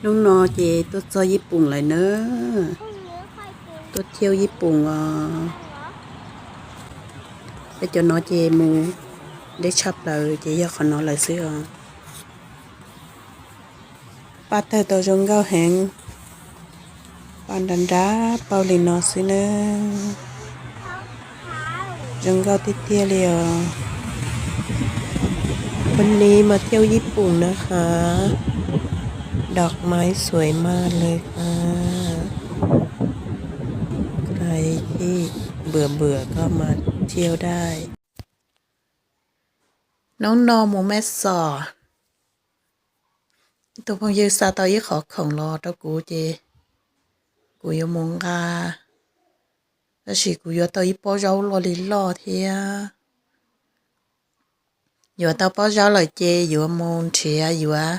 Hnub no ces tuaj txog Yij Poom lawm na. Tuaj thauj Yij Poom os. Peb cov no ces mus deb tshaj plaws ces yog qhov no lawm xwb os. Paj tawg tau zoo nkauj heev. Paj nrab nrab pauj li no xwb nawb. Zoo nkauj tiag tiag li os. Hnub no mas thauj Yij Poom na has. Dog maiv xuaim maj lawm has. Koj bwm bwm koj mas thauj dai. Hnub no mus Meb Xos, tus phooj ywg xa tau ib qhov khoom los rau kuv ces kuv yuav mus nqa, tab sis kuv yuav tau ib pob zaub loj li loj thiab. Yuav tau pob zaub lawm ces yuav mus nrhiav yuav